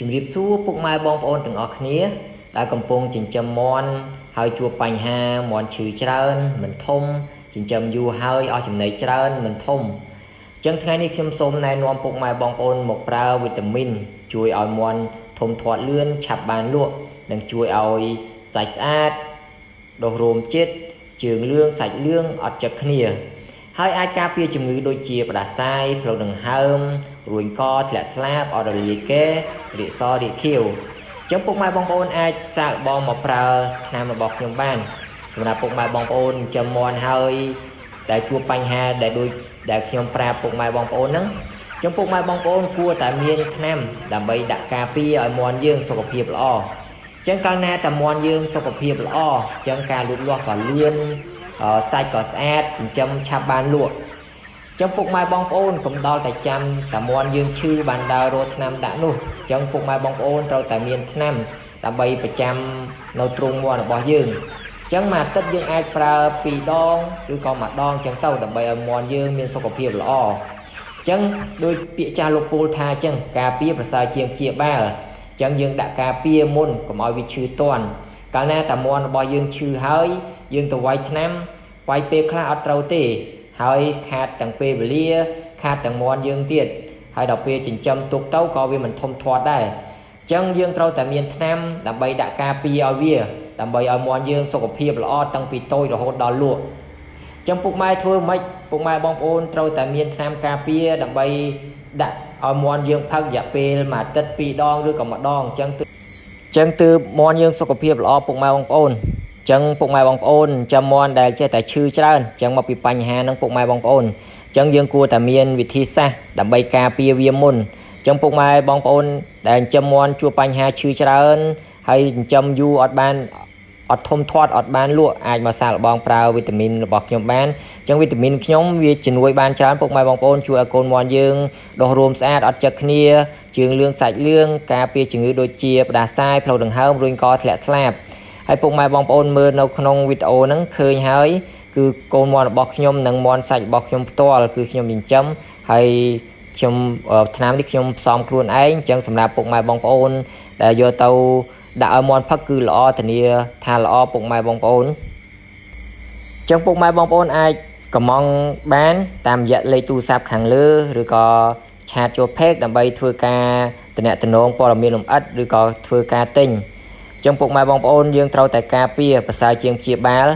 ជំរាបសួរពុកម៉ែបងប្អូនទាំងអស់គ្នាដែលកំពុងចិញ្ចឹមមាន់ហើយជួបបញ្ហាមាន់ឈឺច្រើនមិនធំចិញ្ចឹមយូរហើយអស់ចំណីច្រើនមិនធំអញ្ចឹងថ្ងៃនេះខ្ញុំសូមណែនាំពុកម៉ែបងប្អូនមកប្រើវីតាមីនជួយឲ្យមាន់ធំធាត់លឿនឆាប់បានលក់និងជួយឲ្យសាច់ស្អាតដុះរោមជាតិជើងលឿងសាច់លឿងអត់ចឹកគ្នាហើយអាចការពារជំងឺដូចជាផ្ដាសាយផ្លូវដង្ហើមរួញកធ្លាក់ស្លាបអត់រលាយកែរាគសរាគខៀវអញ្ចឹងពុកម៉ែបងប្អូនអាចសាកល្បងមកប្រើថ្នាំរបស់ខ្ញុំបានសម្រាប់ពុកម៉ែបងប្អូនចិញ្ចឹមមាន់ហើយតែជួបបញ្ហាដែលដូចដែលខ្ញុំប្រាប់ពុកម៉ែបងប្អូនហ្នឹងអញ្ចឹងពុកម៉ែបងប្អូនគួរតែមានថ្នាំដើម្បីដាក់ការពារឲ្យមាន់យើងសុខភាពល្អអញ្ចឹងកាលណាតែមាន់យើងសុខភាពល្អអញ្ចឹងការលូតលាស់ក៏លឿនសាច់ក៏ស្អាតចិញ្ចឹមឆាប់បានលក់ចឹងពុកម៉ែបងប្អូនកុំដល់តែចាំតាមាន់យើងឈឺបានដើររកថ្នាំដាក់នោះចឹងពុកម៉ែបងប្អូនត្រូវតែមានថ្នាំដើម្បីប្រចាំនៅទ្រុងមាន់របស់យើងចឹងមួយអាទិត្យយើងអាចប្រើ2ដងឬក៏1ដងចឹងទៅដើម្បីឲ្យមាន់យើងមានសុខភាពល្អចឹងដោយពាក្យចាស់លោកពូលថាចឹងការពារប្រសើរជាងព្យាបាលចឹងយើងដាក់ការពារមុនកុំឲ្យវាឈឺតាន់កាលណាតាមាន់របស់យើងឈឺហើយយើងទៅវាយថ្នាំវាយពេលខ្លះអត់ត្រូវទេហើយខាតទាំងពេលវេលាខាតទាំងមាន់យើងទៀតហើយដល់ពេលចិញ្ចឹមទុកទៅក៏វាមិនធំធាត់ដែរអញ្ចឹងយើងត្រូវតែមានថ្នាំដើម្បីដាក់ការពារឲ្យវាដើម្បីឲ្យមាន់យើងសុខភាពល្អតាំងពីតូចរហូតដល់លក់អញ្ចឹងពុកម៉ែធ្វើម៉េចពុកម៉ែបងប្អូនត្រូវតែមានថ្នាំការពារដើម្បីដាក់ឲ្យមាន់យើងផឹករយៈពេលមួយអាទិត្យ2ដងឬក៏1ដងអញ្ចឹងទើបមាន់យើងសុខភាពល្អពុកម៉ែបងប្អូនចឹងពុកម៉ែបងប្អូនចាំមាន់ដែលចេះតែឈឺច្រើនចឹងមកពីបញ្ហានឹងពុកម៉ែបងប្អូនចឹងយើងគួរតែមានវិធីសាស្ត្រដើម្បីការពារវាមុនចឹងពុកម៉ែបងប្អូនដែលចិញ្ចឹមមាន់ជួបបញ្ហាឈឺច្រើនហើយចិញ្ចឹមយូរអត់បានអត់ធំធាត់អត់បានលក់អាចមកសាកល្បងប្រើវីតាមីនរបស់ខ្ញុំបានចឹងវីតាមីនខ្ញុំវាជំនួយបានច្រើនពុកម៉ែបងប្អូនជួយឲ្យកូនមាន់យើងដុះរោមស្អាតអត់ចឹកគ្នាជើងលឿងសាច់លឿងការពារជំងឺដូចជាផ្ដាសាយផ្លូវដង្ហើមរួញកធ្លាក់ស្លាបហើយពុកម៉ែបងប្អូនមើលនៅក្នុងវីដេអូហ្នឹងឃើញហើយគឺកូនមាន់របស់ខ្ញុំនិងមាន់សាច់របស់ខ្ញុំផ្ទាល់គឺខ្ញុំចិញ្ចឹមហើយខ្ញុំថ្នាំនេះខ្ញុំផ្សំខ្លួនឯងអញ្ចឹងសម្រាប់ពុកម៉ែបងប្អូនដែលយកទៅដាក់ឲ្យមាន់ផឹកគឺល្អធានាថាល្អពុកម៉ែបងប្អូនអញ្ចឹងពុកម៉ែបងប្អូនអាចកម្មង់បានតាមរយៈលេខទូរស័ព្ទខាងលើឬក៏ឆាតចូល page ដើម្បីធ្វើការទំនាក់ទំនងព័ត៌មានលម្អិតឬក៏ធ្វើការទិញចឹងពុកម៉ែបងប្អូនយើងត្រូវតែការពារប្រសើរជាងព្យាបាល